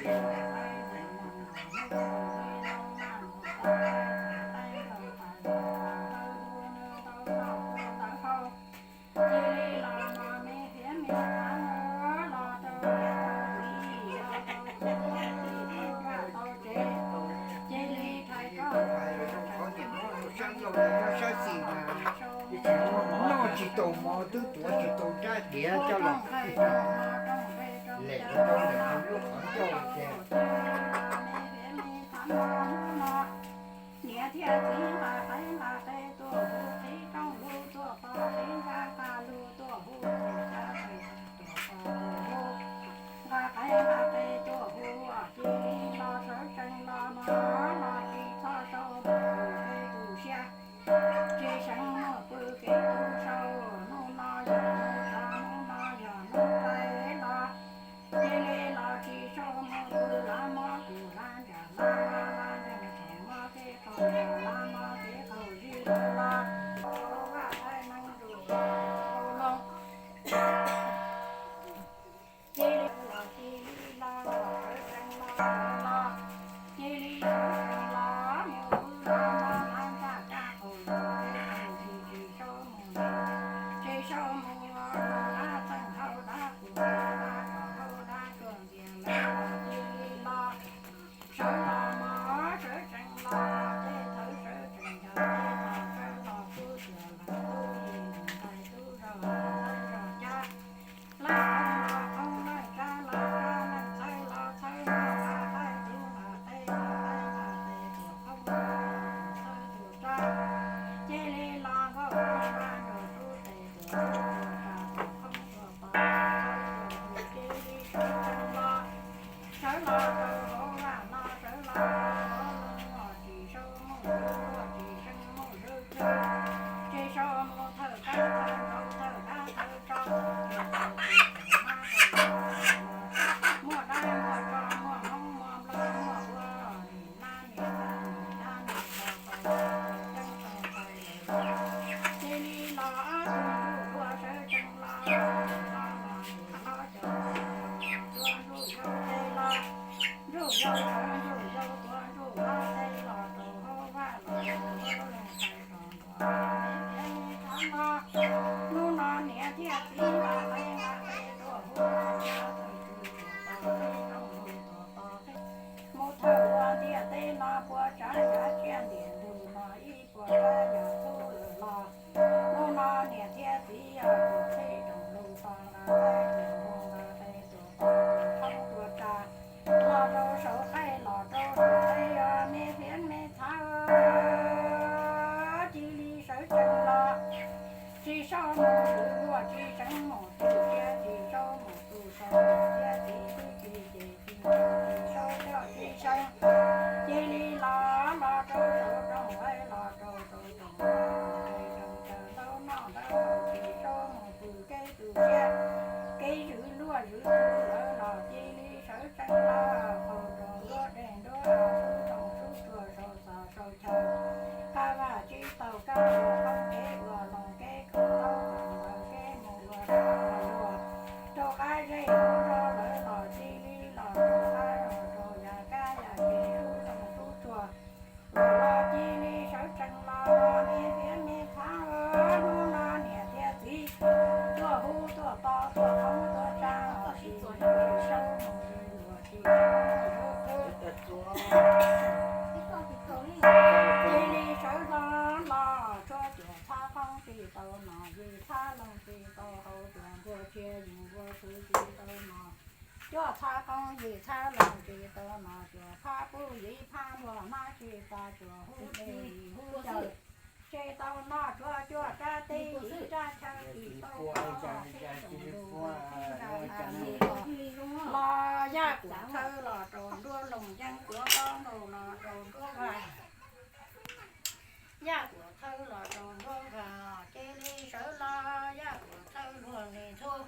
Cia li los mas me thiab me thav los rau niam tau txiv los rau txiv tau tsev, cia li rhais koj sab laug sab xis mas noj tsis tau mov twb tuav tsis tau rab diav coj los lem rau lawm lub qhov ncauj tias, niam thiab txiv nqa qev nqa qe tuaj hu qhib rooj lug tuaj pov qhib nrab qab lug tuaj hu tus xya pem tuaj pov tuaj hu, nqa qev nqa qe tuaj hu, cia li los sawv tsees los no los tsis txhob sau mus tus siab, tsis seev mus pw kev tu sau, hnub no yog hnub tsaus, hnub no yog hnub hlais los, cia li los tsis sau mus pw lab mob kuv lab ntsam lab mob lab ntsam thaum mob kev qaug ntsam lab mob kev qaug zig lawm los, vaj thaij neeg zus loo. Cia li los cia li los sawv tsees los los, cia li sawv tsees los mus pw lab mob lab ntsam kaj qaug zig kev qaug zig tsis sau mus, tsis sau mus lab txeej hau dab kuv lab kom hau dab tsuag ntxias lawm los cia li los. Sawv los mov sawv tsees los, tej thawv sawv tsees ncaws, tej thawv sawv los kub cuag lam tub yim ntais tub zog lam txhawb zog cab, laj qoob los qoob laj tsab los tsab laj txhawb los txhawb noj los txhawb tub los txhawb los txhawb tes tuam qoob los txhawb tus tsab, cia li los nkaum rooj nqa nraum tub tes tuam tub tuam tsab tuam qoob tuam pov txhawb tuam tus cia li sawv tsees los. Sawv los rau hauv vaj no sawv los rau hauv loog, tsis sau mus zuj zus tsis seev mus zuj zus, tsis sau mus thawj kab thawj nraud thawj kab thawj tso, muaj dab muaj tsov muaj hmoob muaj nplog muaj ua, nim nab nim txag nim dab nim tsov tau tau ceeb tau tau lawm los, cia li los ob tug ntuj dua sawv tsees los, los los tus hlob cov tuaj ntuj yau tes los, ntuj yau sawv ntuj yau tuaj ntuj hlob tes los rau hauv vaj los rau hauv loog tais los ntuas me thiab me thav los. Hnub no niam thiab txiv nqa qe nqa qe tuaj hu los yog tawm tswv tuam tos qhib rooj lug tuam tos qhib, mus thawj ua ntiaj teb no puas tsav yav tsiaj ntiag ntug no ib puas tsav yam txhub lawm los. Hnub no niam thiab txiv yog tus qhib rooj lug tos nqa qe tuam hu nqa qe tuam tos tuam thoob tuam tsam los rau saum qaib los rau saum qaib yog me thiab me thav cia li sawv tsees los. Tsis sau mus zuj zus tsis seev mus tus siab tsis sau mus tus sau niam thiab txiv twb tsis cem tsis nco tsis sau coj tsis seev, cia li los los rau saum rooj qaib los rau saum rooj qaib rau caws ntaub noj ntaub haus tsis sau mus tus kev tu siab, kev zwm luag zwm tus lawm los cia li sawv tsees los. Qaug rau nruab dej nruab sub rooj sub tsuag sau txhos sau chaw, kab vaj tsib taug kab ua qoob kev ua loo kev khoom taub ntaws kev mus ua rau ua luag, rau qab zej ua rau lawv los cia li los rau qab los rau yam kab yam ke sub rooj sub tsuag los los cia li sawv tsees los me thiab me thav, hnub no niam thiab txiv tuaj hu tuaj tos tuaj thoob tuaj tsam tsis sau mus luag tsis sau mus zuj zus, cia li sawv hlo los tshuab cuam txhab qoob tsis tau nom, yim txhab loog tsis tau haus, cuam npua tsia yim npua txhuv tsis tau nom, cuaj txhab qoob yim txhab loog tsis tau nom, cuam phab pub yim phab npua hmab tsis txav, cuam hub dej yim hub cawv tsis tau noj, tshuav cuaj rab teb yim rab chaw tsis tau pov, los yaj kuam thawj los rau nruab loog, yeeb kuam pob nkaus los rau nruab vaj. Yaj kuam thawj los rau nruab vaj, cia li sawv los yaj kuam thawj luag li ntxhub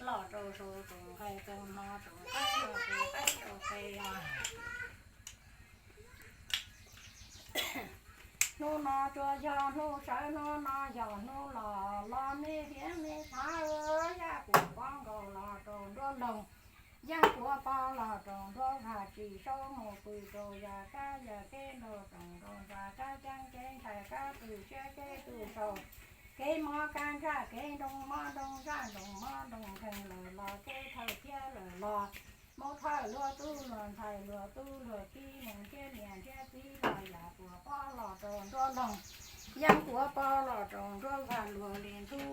los rau saum rooj qaib, rau no rooj qaib los rau qaib rau qe os. Hnub no tsuas yog hnub sawv, hnub no yog hnub los los me thiab me thav, yaj kuam pob nkaus los rau nruab loog, yeeb kuam pob los rau nruab vaj. Tsis saub mus pw rau yam kab yam kev nrog roos nrog ntsa kab ceeb kev ntshai kab tu siab kev tu saum kev mob kab ntsaj kev nroo mob nroo ntsaj nroo mob nroo nkeeg lawm los kev thawj thiab lawm los mus thawj luag tub luag ntxhais luag tub luag tib mus nrhiav niam nrhiav txiv los yam puas pob los rau nruab loog, yeeb puas pob los rau nruab vaj luag li ntuj.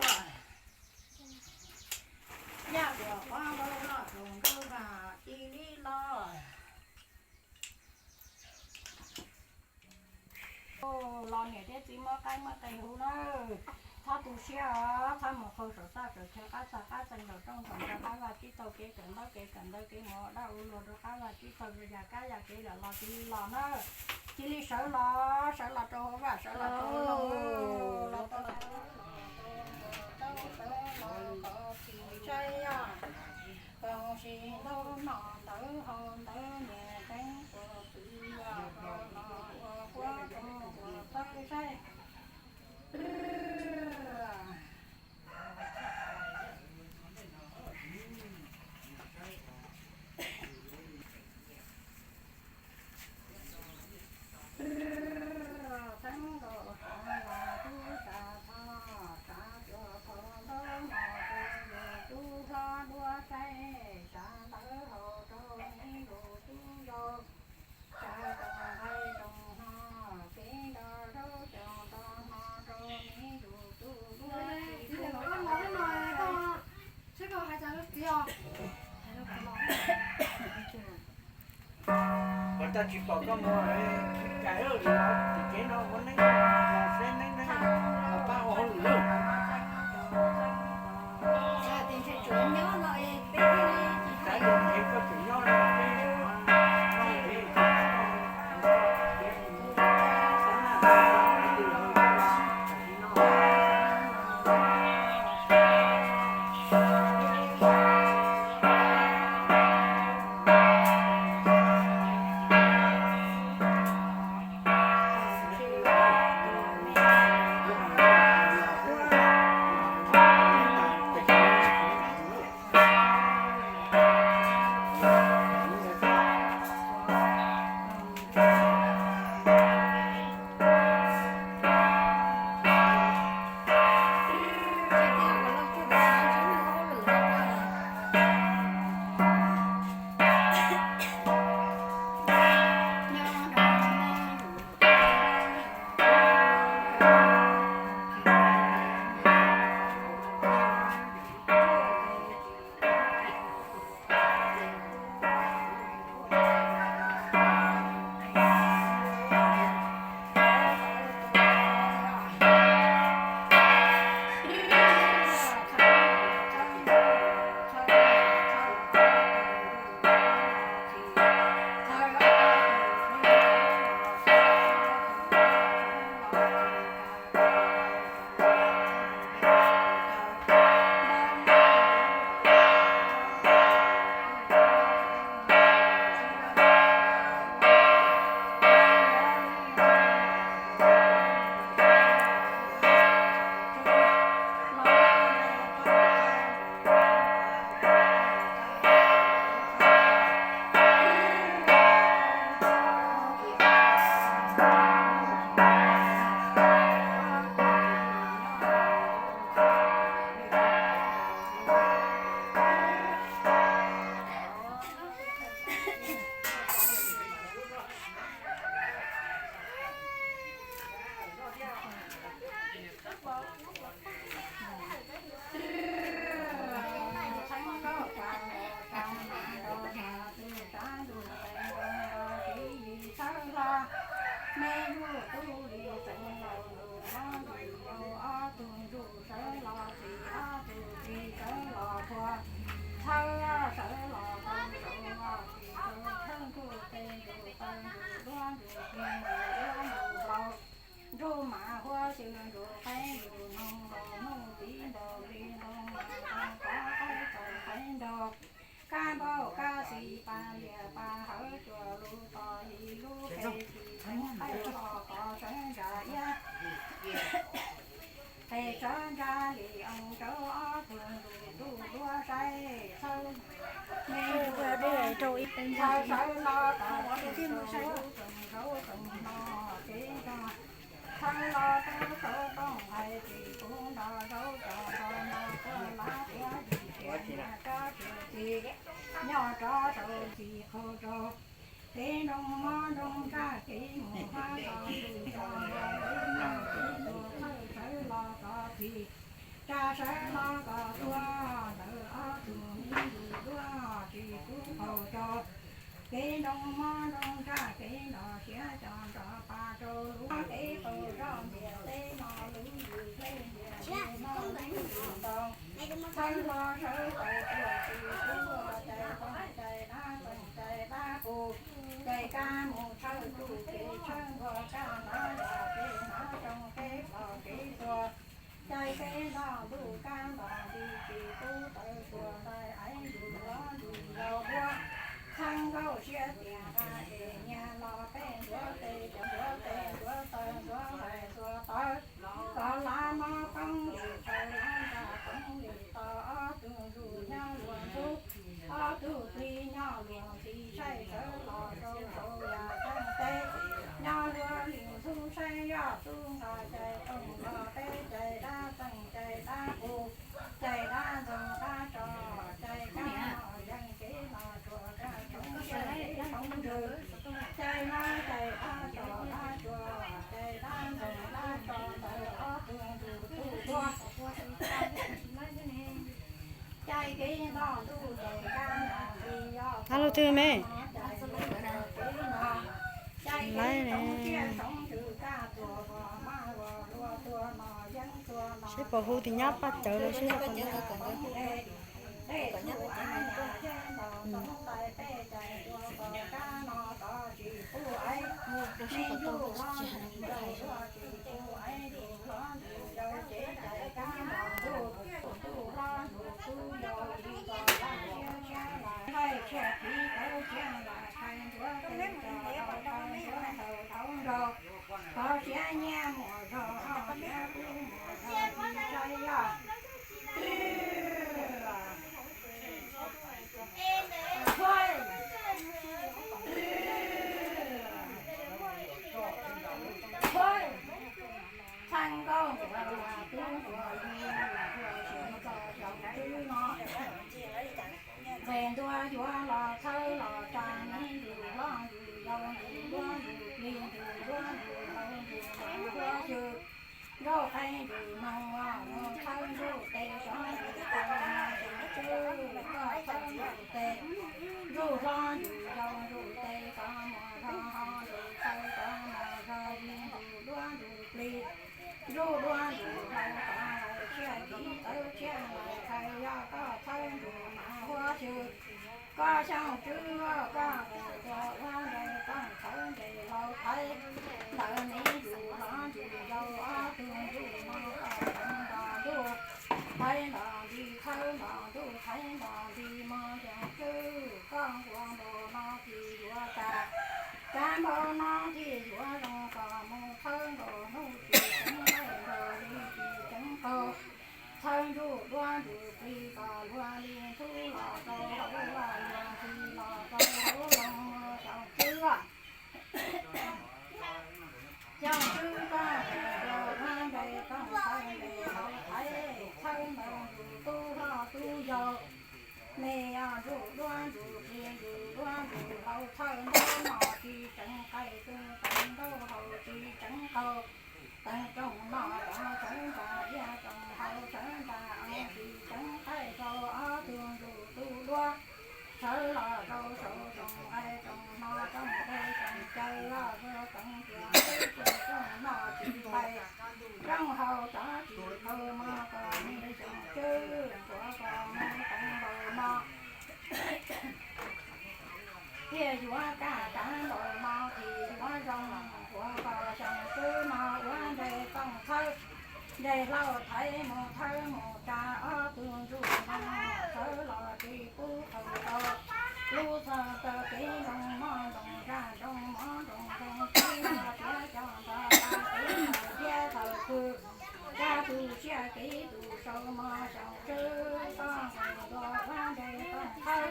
Yam puas pob nkaus los rau nruab vaj cia li los. Los niam thiab txiv muab qaib muab qe hu nawb. Txhob tu siab os, txhob mus qhau saum txaj saum chaw qab txag qab txeeg nraum rooj nraum ntxa qab vaj tsib taug kev kawm ntaub kev kawm ntawv kev mus ua dab ua luag rau qab vaj tsib taug yam kab yam kev lawm los cia li los nawb. Cia li sawv los, sawv los rau hauv vaj sawv los rau hauv loog. Los tau sawv los rau nraum taub sawv los kom tsis saib os. Koom sis ntau no ntawv hau ntawv niam teeb puas txwv los rau no ua huab rau puas txawj saib. Teeb nkaus sav los tub sav tho, sav cuag phau ntaub no rau yus tub hlob duab saib, sav ntawv hau rau me yus tub yau, sav tsoom nqaij tsoom hno, kev nto zaub xyoo nto hmo rau me yus tub duab. Ua cas tsis pom koj mus tim kev no ua neeb los seb neeb neeb los pab ua hauj lwm lawm. Xav tias ntshe tsuav nyob no es peb thiaj li tsis hais. Xav tias ntshe koj tsuav nyob no peb Me yus tub li txeev laus nus hlob nus yau ob tug ntsuj sawv los txis ob tug txiv sawv los txhua thawj sawv los tau saud los tsis tau thawj ntsuj tes ntsuj taw ntsuj duab ntsuj plig ntsuj duab ntsuj hlau ntsuj mas huab xyw ntsuj qeeb ntsuj noog los noog txiv ntaus li ntoo mas tau qab qaib tau qeeb nraug kab npauj kab xis pa lias pa hawv cua lub tos yim lub pes tsis teev qaij los qos sawv ntsa iab pes sawv ntsa li oo rau ob tug ntsuj ntuj duab saib txhawb Ntshai sawv los kom tsis tau mus saum zoov zoov no kev zog. Sawv los tau saum tooj hais tsis pub nrog zaub cov nrog no tuaj lab tuaj yim tias niag kab tsis txi nyob rov saum ntxim qhov rau. Kev nroo mob nroo ntsaj kev mus hab los ntug zog nrog kev noj kev tuag thawj sawv los kom txi. Tsa sawv los kom tuag ntawm ob tug me ntsis duab tsis pub qaug rau. Kev nroo mob nroo ntsaj kev nrog siav cov nrog pa rau lub kev qaug zog ntiaj teb no lub yus hle ntiaj teb no lub yus ntoo. Thawj los sawv tau tuaj tsis pub cais tooj cais dab txeem cais dab qus, cais kab mus thawj tsuj kev tshawb nkaus kab hnav zog kev hnav zoo kev plom kev tuag. Cais kev noj ntuj kab noj nti tsis pub tawv suav ntawm aiv yus los yus yau duab. Txhawb nkauj siab tias nqa es nyias los peb ntuav tes cov ntuav tes ntuav taw ntuav hais txhua tawv. Kom lav mob poob lim taw lav ntsaj poob lim to ob tug ntsuj nyob luag ntxub. Ob tug plig nyob luag ntxhi saib sawv los rau saum yam ceeb teb. Nyob luag lim ntxhub saib yog tub nqa cais tooj nqa teb cais dab txeem cais dab qus, cais dab ntxoog dab tso, cais kab mom yeej kev los tsuas kab tshoob siab kev tshoob ntsws, cais mob cais dab tso dab tsuas, cais dab ntxoog dab tso ntawm ob tug ntsuj tub duab. Cais kev noj ntuj cais kab noj nti yog Hab lub twg me? Cais kev tshoob siab tshoob ntsws kab tuag vos maj vos luag tuag no yeeb tuag no. Seb puas hu tus nyab paj cawv los seb. Dej txuj av nyas yeeb ntos ntxoov tais peb cais tuag kom kab no tod tsis pub aiv. Me ntsuj hlob ntsug yau duab tsis pub aiv, ntsuj hlob ntsug yau cev cais kab noj ntuj, ntsuj hlob ntsug tub yau li txog laj siab siab lam thaij tshiab phiv tawv tshiab lam thaij ntuav tes tso tau thaij ntuav ntawm thaub nraug. Tov siab nyiaj muaj zog ho siab kub muaj zog tsis saib yog. Txhawb nkauj ntuav luag tub ntuav yig luag luag tsis txog xyoo tswb no. Nqes ntua yuav los txhawb los tsa me ntsuj hlob ntsuj yau ntsuj duab ntsuj plig ntsuj duab ntsuj hlau ntsuj hmab huab xyw. Nkauj qeeb ntsuj noog mus txhawb ntsuj tes sov ntsuj taw mus ntsuj tswb koj txhawb ntsuj tes. Ntsuj hlob ntsuj yau ntsuj tes kov mus zog ho ntsuj taw kov mus zog yig ntsuj duab ntsuj plig. Ntsuj duab ntsuj hlau kov lawm tshiab phiv tawv tshiab lam thaij yog koj txhawb ntsuj hmab huab xyw. Koj xyoo tswb koj nqes tuaj ua nqes tooj txhawb nqes hlau thaiv ntawm me ntsuj hlob ntsuj yau ob tug ntsuj no koj thaiv nto ntuj, thaiv nto nti thawb nto ntuj thaiv nto nti mog xyoo tswb koj nquas npaum no tsis yuav tas, kav npaum no tsis yuav zoo kom mus thawb nkaus hnub tsis tseev nqaij nkaus hli tsis tseev qaug. Thawb ntsuj duab ntsuj plig kom luag li ntxhub los rau hauv los luag ntxhi los rau hauv los mog xyoo tswb. Xyoo tswb koj nqes tuaj ua nqes tooj thaiv nqes hlau thaiv thawb ntawm ntsuj tub hlob tub yau. Me yog ntsuj duab ntsuj plig ntsuj duab ntsuj hlau thawb ntaub no tsis tseev nqaij tug teev ntaub hau tsis tseev qaug. Teev rooj no rov txhawb nra iab rooj hau txhawb nra oo tsis tseev nqaij rau ob tug ntsuj tub duab. Sawv los rau saum rooj nqaij rooj hno rooj dej rooj cawv los ua teev tuam teb cia rooj noj tsis nqaij. Rooj hau rov tsis qaug mog kom me xyoo tswb nquas kom mus teev npaum no. Thiaj yuav kaj kav npaum no thiaj yuav zoo, ua kom xyoo tswb no ua nqes tooj thawb, nqes hlau thaiv mus thawb mus tsa ob tug ntsuj no, sawv los tsis pub qaug rau. Lub txog rau kev nroo moj nroo ntsaj nroo mov nroo nroo tib no tiav cov nrog tag kev thaum thiab thaum twg, tsa tus siab kev tus sau mog xyoo tswb koj nqes ntua ua nqes tooj thawb.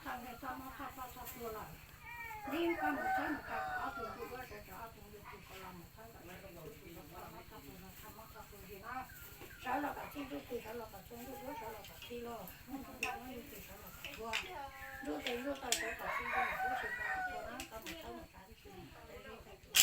txhaj niam txhaj mob txhaj ploj txhaj tuag lawm. Neb koj mus txhawb mus tsa kom ob tug ntuj duab sawv tsees, ob tug ntuj plig sawv los mus txhawb kom lawv tau tus txhaj mob txhaj ploj txhaj mob txhaj tuag li na. Sawv los kom txhij ntuj plig, sawv los kom txhij ntuj duab, sawv los kom txhij lauj, ntuj plig ntuj plig sawv los kom tuag, ntuj tes ntuj taw sawv kom txhij ntuj mus tub si tau kom tuag na, koj mus txhawb mus tsa ib sim tes ntuj tes tuag.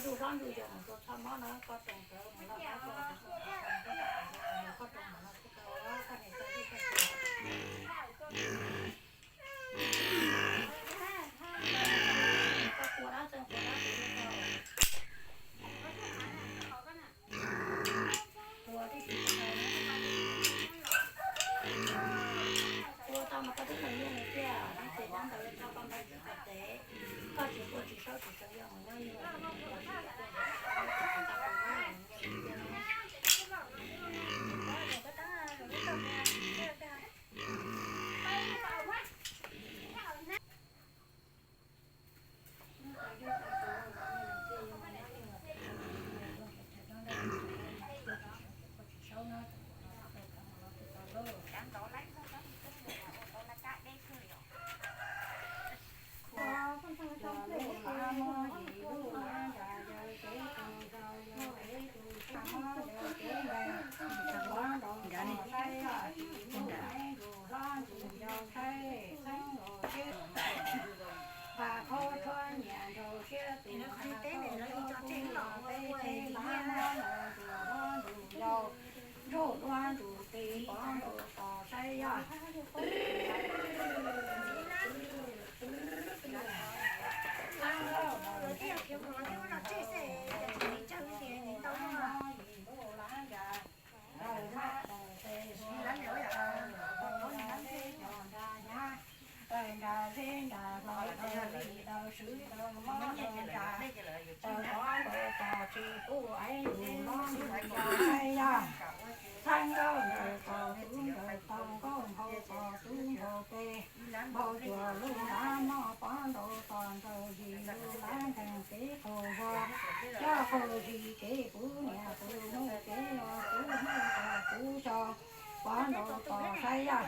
Ntsuj hlob ntsuj yau mus rau txhaj mob na, koj roos sawv mus loj koj roos mus loj koj roos mus no tsis tau, koj niam txiv tsis tau. Koj ua dab tsi ua dab tsi rau ua tib si tau. Ua tau mas koj twb mus nyiaj nws tiag, nws ces nyob ntawd tso koj npaj tsis tau tes, koj tsis ua tsis saib tsis tso Ntsuj duab ntsuj tes pov ntaus tos saib yog. Daws nra zeb nra hlau, daws li daws swv daws mob daws nra, daws pov ntaus tos tsis pub aiv nus mob nus yau saib yog. Txhab nkauj nraug tos tub nraug tau nkauj nphau tos tub nraug pes, nphau cuag lub lav moj pov ntaus tos nraug yim lub lav nkeeg kev qaug zog, coj qaug zis kev puv niam puv hnub kev los puv hnub tos puv xyoo, pov ntaus tos saib yog.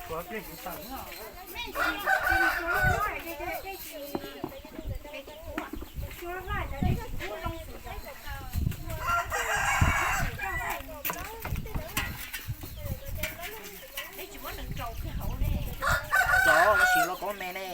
Cov ib sim los kov me ne.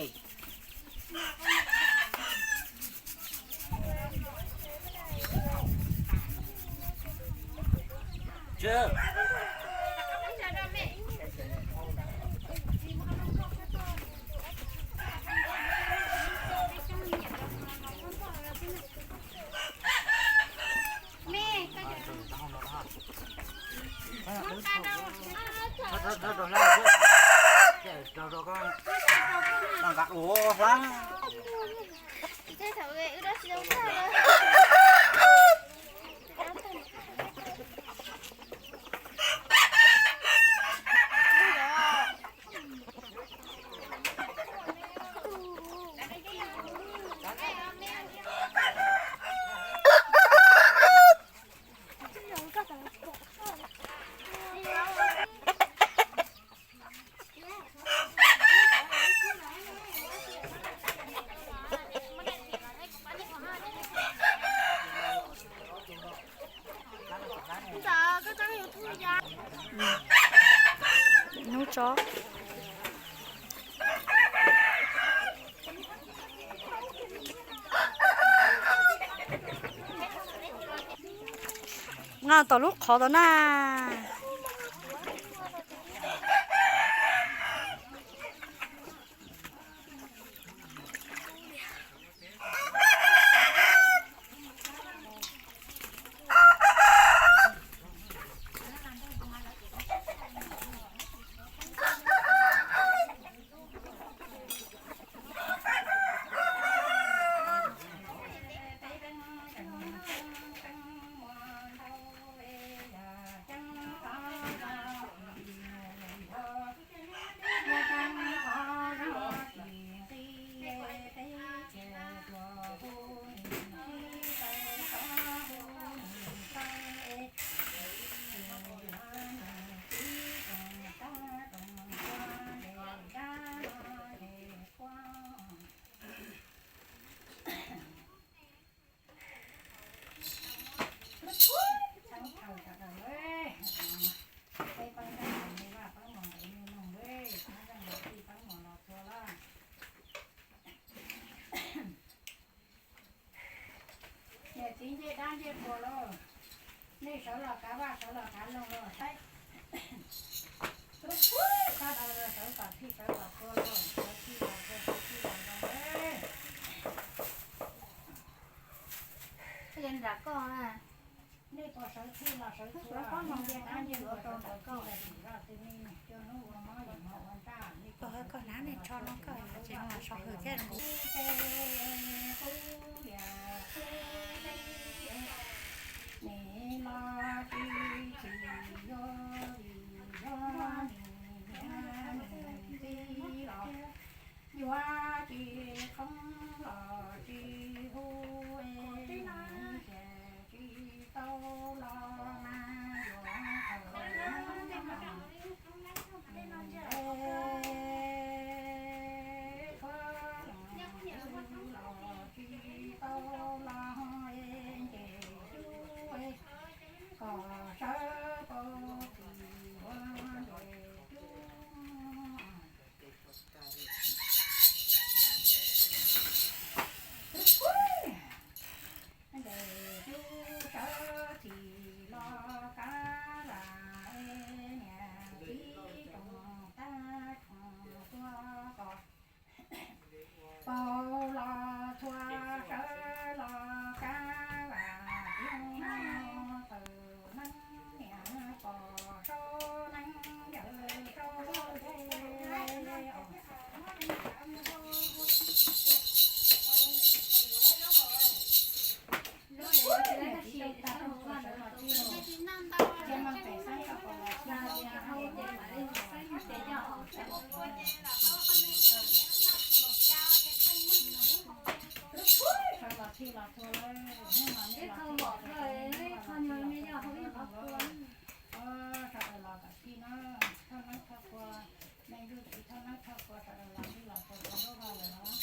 Nqa tom lub qhov tod na. Niam txiv ncej dab ncej qhua lauj, nej sawv los kav vaj sawv los kav loog los saib. Sawv kom txhij sawv kom txhua lauj, sawv txhij los txhua, sawv txhij los zoo. Nej puas sawv txhij los sawv txhua, ncej dab ncej qhua sawv kom txhij los txhua, nej cua hnub ua mob yim hmo ua ntsaj, nej puas sawv txhij los txhua, nej puas sawv txhij los txhua. Nim los tsis txim yuav vim yog nim niam txiv los, yuav tsis qhov los tsis hu, es nim ces tsis tau los mas yuav thaum los tsis tau los, es nce cub kom sawv pab tsis ua nce cub. Nce cub sawv txhij los kav vaj, es niam txiv tsoom tag tsoom tuag kom paug los txhua, sawv los kav vaj tib tawm neeb niam pom saub neeb yawm saub nthe os. Sawv los txhij los txhua lawm, hnub no nej los txhij los txhua, hnub no nej los txhij los txhua, sawv daws los kom txhij na, thauj neeb thauj qhua, nej ntuj txiv thauj neeb thauj qhua, sawv daws los txhij los txhua tau nruab vaj lawm os.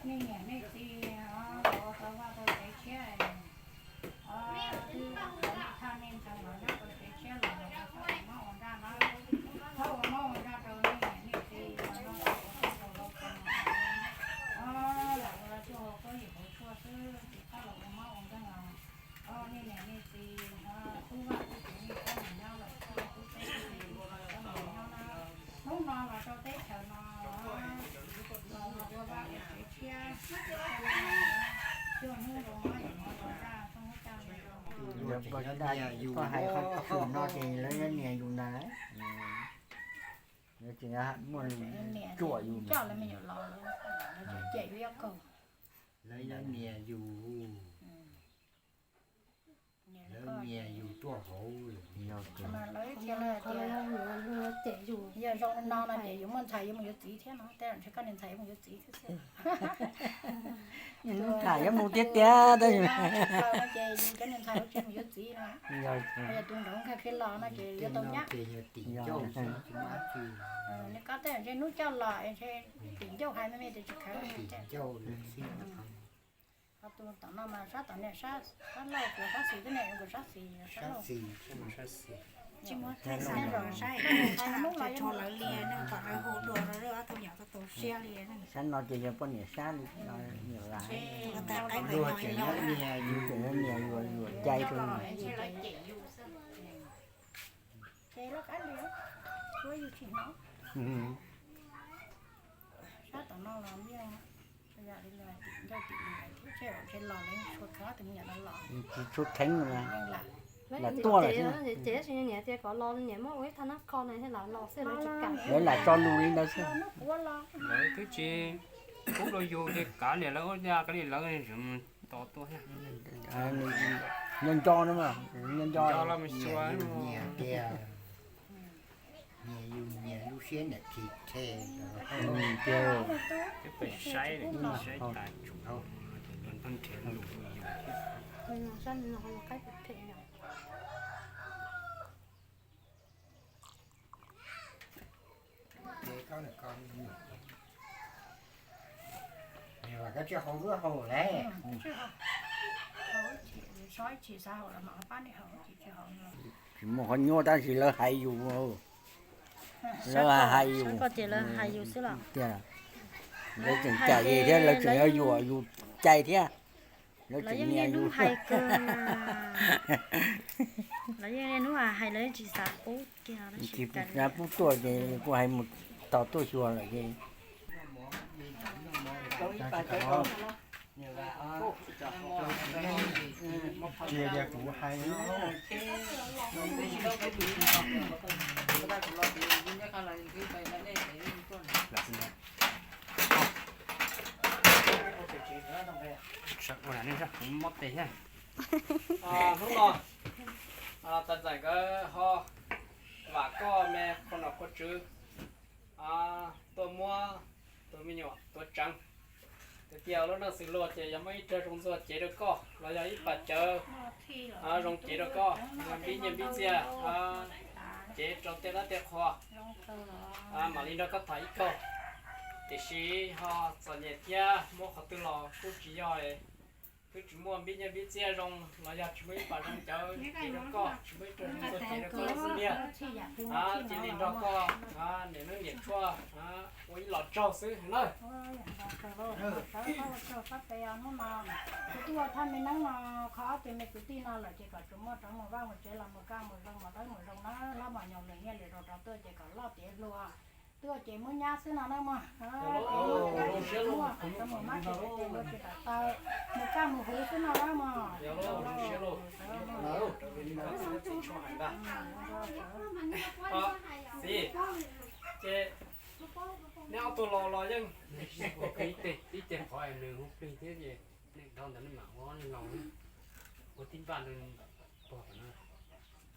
Nej niam nej txiv los ua tau vaj tau tsev tshiab, twb thaj nej ntxhais los nyob tau tsev tshiab los txhob ua mob ua nraj na, txhob ua mob ua nraj rau nej niam nej txiv los no, ua tau tau los lam ua cuaj hauv koob yim hauv tshuaj xwb, tsis txhob los ua mob ua nkeeg los. Os, nej niam nej txiv, tub vaj tub tsev nej txhob mus nyob lawm, tub teb tub chaws txhob mus nyob na. Hnub no los rau teb chaws no los ua vaj ua tsev tshiab, cuaj hnub rau mob yim hmo rau nraj, txhob ua cas li. Yus tseem nyob ntawm yus, koj hais qhov tshwm no ces lawv nyiam yus ntag. Muaj niam coj lawv me nyuam los, lawv cem yus ib yam kaug. Lawv nyiam yus, lawv nyiam yus tuaj hauv. Lawv tias, yog zoo no no ces yus muaj ntxhais yuav mus yuav txiv thiab no, tej zaum ntshe koj niag ntxhais yuav mus yuav txiv thiab xwb. Hnub tham yuav mus tiag tiag tab sis ces yus cov niag ntxhais yuav tsis mus yuav txiv no, yog tus nraud nkag khiav los no ces yuav tau nyab. Nws koj tej zaum ntshe hnub coj los ntshe tim ncauj hais me me tias tsis khaws. Ho tus tom no mas sab tom niam sab, sab laug kuv sab xis, tej niam kuv sab xis, sab laug. Tsis muaj thaij sab, sab hnub los rho lawv li neeg kom lawv hu dua rau ob tug nyuam tau tau siab li. Sab no ces yog poj niam sab li no, niam laj. Luag tseem nyiam, yus tseem nyiam yuav yuav cai rau. Ces lawv qab li, suav yus tsis hnov. Sab tom no los yeej yam li tim ncauj tim lus thiab, ntshe los lawv tsis tshua kheev tus me nyuam no los. Tsis tshua kheev lawm, lam tuaj lawm xwb. Ces tab sis niam tias kom los, niam muab ua ib thaj nab kho no thiab lam los xwb, lawv tsis kam. Lawv lam tso lus li ntawd xwb. Lawv twb tsis pub rau yus ces kav liam lawv ua cas, kav liam lawv tos tuaj thiab. Nco nco no mas, nco nco los mus xyuas. Nyiam tias, nyiam yus nyiam lub siab niam khi rhe. Pem saib, saib tas tsuas nrhiav lus yus thiab. Tsis muaj qhov nyuaj tab sis lawv hais yus, lawv hais yus tias, lawv tseem cam yus thiab lawv tseem yuav yuam yus cai thiab. Lawv yeej niaj hnub hais kawg, lawv yeej niaj hnub hais, lawv yeej tsis xav pub kiag, tsis xav pub tuaj ces kuv hais mus tos tuaj xyuas lawm ces. Cia kuv hais. Hnub no, tais ntxawm nkawd ho vam koj me qhua nom qhua tswv tuaj muab tus me nyuam tuav tseev. Tias tias lub neej xws luag ces yog muaj ib rag zoo ntxuag cev rau koj los yog ib pas cawv zoo cev rau koj, npib nyiaj npib txiaj, cev rau tej dab tej qhua, mam li nrog koj tham ib kaug. Tiam sis ho txom nyem thiab muab qhov twg los kuj tsis yog, twb tsis muaj npib nyiaj npib txiaj zoo los yog tsis muaj ib pas zoo cawv cev rau koj, tsis muaj ib rag zoo ntxuag cev rau koj xwb tiag. Cia li nrog koj niam neeb niam tshuaj ua ib los tsaug xwb na. Hnub no kuv tuaj ua thaj me neeb no, kho ob tug me kwv tij no lawm ces kom tsuas muaj rov mus vaj mus tsev los mus kaj mus zoo mus dawb mus zoo na, hlob mos nyoos lwm nyiaj lwm zaus rov tuaj ces kom loj tiav hluas. Tuaj ces muab nyab xwb no na mog. Muaj, mus mab tsis pem tes luag tsis pem taw, mus kaj mus huv xwb no na mog. Txiv, ces neb ob tug los los yeej ib teg qhov nws hu plig thiab ces nej dhau ntawd nej mam ua los ua tib npaj rau pog tom no,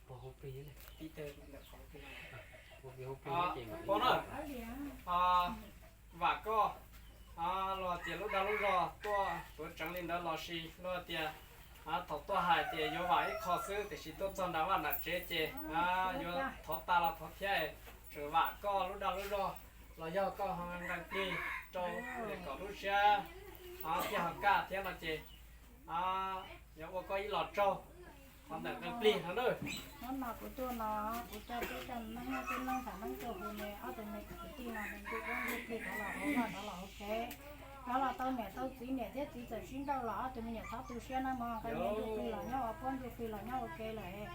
pog hu plig, pog na. Vam koj, luag tias lub dag lub zog tuaj tuav tseev li ntawd los sis luag tias thaum tuaj hais tias yuav vam ib qho xwb tiam sis tuaj txog nram vaj nram tsev ces yuav thov tas los thov thiab, tseem vam koj lub dag lub zog los yog koj ho nqee plig rau kom lub siab thiaj ho kaj thiab no ces yuav ua koj ib los tsaug qhov ntawm nqee plig no na. Hnub no kuv tuaj no kuv coj peb coj neeb, peb neeb tham neeb tuaj hu me ob tug me kwv tij no me ntuj ub ntuj plig rov los hauv vaj rov los hauv tsev, rov los tau niam tau txiv, niam thiab txiv txawm sib nrauj los ob tug me nyuam txhob tu siab nawb mog. Nqee me ntuj plig los nyob ua puab, ntuj plig los nyob ua ke lawm.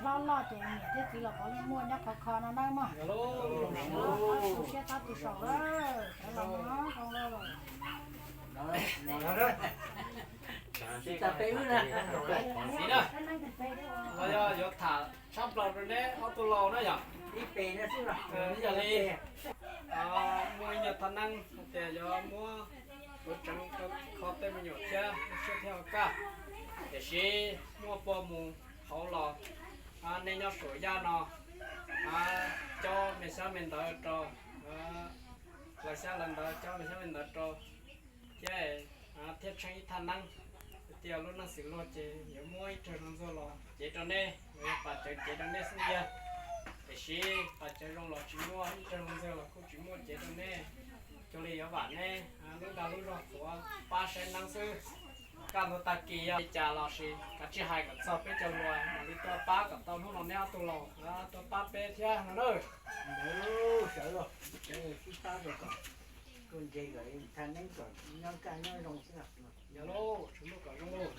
Hlob loj ces niam thiab txiv los puav leej muaj nyob khov kho no nawb mog. Txhob tu siab txhob tu saum lawm, cov los no zoo lawm. Txiv na, los yog yuav tham tshab plaws rau neb ob tug laus na yom. Ib pem no xwb los. Yog li, muaj ib nyuag thaj neeb hais tias yuav muab kuv tseev rau kho tej me nyuam thiab lub siab thiab ho kaj, tiam sis muaj pua mus hauv los, nej nyob saum yaj no, cob me xyab me ntawv rau, los xyab los ntawv cob me xyab me ntawv rau thiab, thiab tsheej ib thaj neeb. Tias lub neej xws luag ces yuav muab ib rag zoo ntxuag los cev rau nej, los yog pam cawv cev rau nej xwb ntag. Tiam sis pam cawv zoo los tsis muaj, ib rag zoo ntxuag los kuj tsis muaj cev rau nej. Cuag li yuav vam nej lub dag lub zog tuav pab saib neeb xwb. Kaj ntug tag kis yog li cas los sis kav tsij hais kom txog peb cov hluas mam li tuaj pab kom tau hnub no neb ob tug laus tuaj pab peb thiab no na. Sawv los, sib pab rau kom kuj ntse kom thaj neeb kom nyob kaj nyob zoo xwb. Yog lauj, tsuas muaj kom zoo lauj.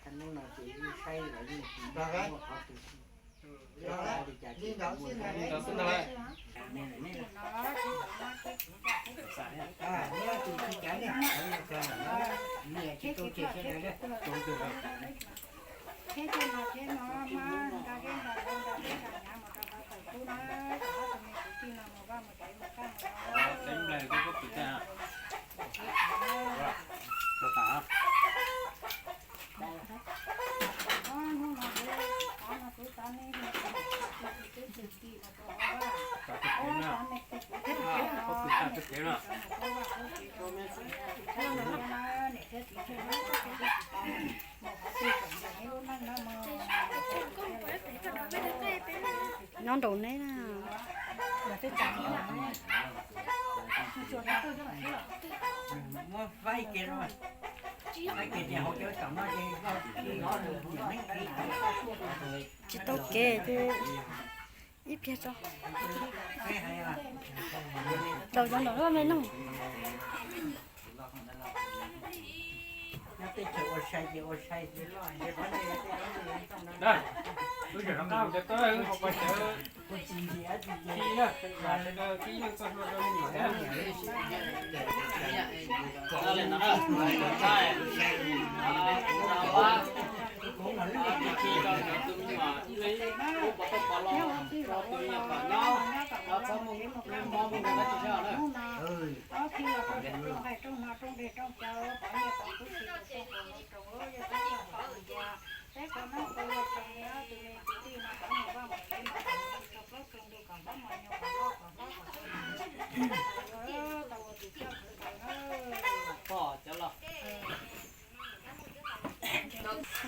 Thaj neeb no ces yeej saib los yeej tsis muaj qhov twg. Li cas ces mus li ntawd xwb ntag. Thiab tej no thiab no mas nqa zeb nqa zeb nqa zeb nqa nyav mus rau tau tawm kub na, kom ob tug me kwv tij no mus vaj mus tsev mus kaj mus Nyob nraum neb na. Tsis tau kev ces ib pliag tso. Rau cov nraum no me noog.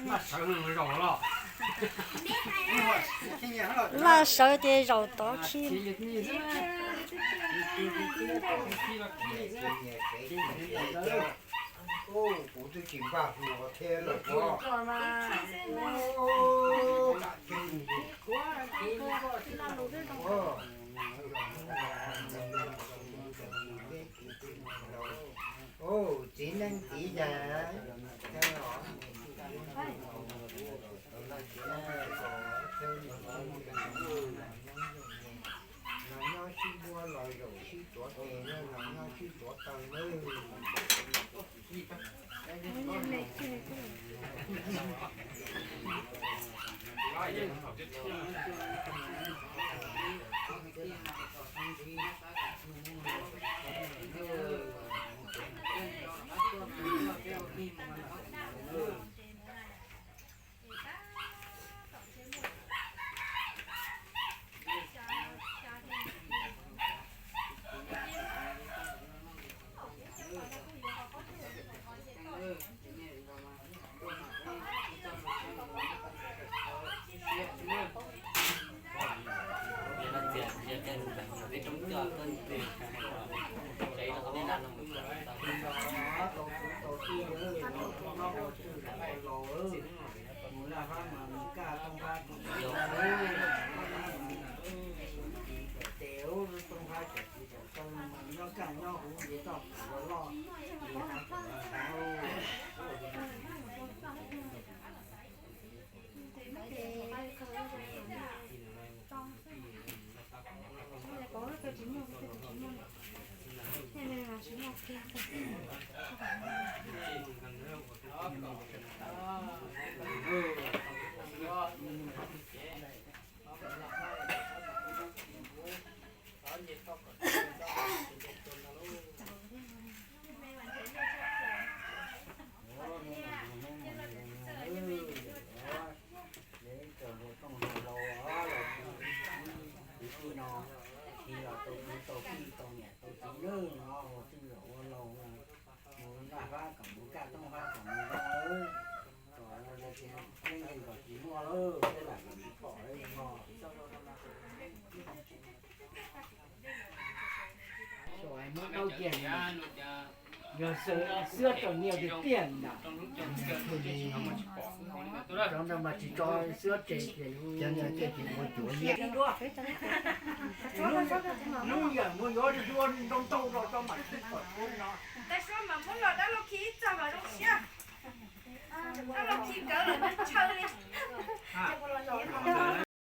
Laj sawv zaum los. Laj sawv ces zaum tod khi. Kuv twb tsis npaj hluas thiab lawm os. Txiv neej txiv yaig, los nyob sib npuab los zaum sib tuav tes, los nyob sib tuav taw nawb. Muab rau kiag, yog xwb, xwb rau niag tiag tiag ntag. Cov no mas tsis tso xwb ces, ces ua cuav hnub yam mus yuav dua ntau ntau rau tso mam sib kom tshub no. Tais Suav mas muab los dab laug khi ib txog mas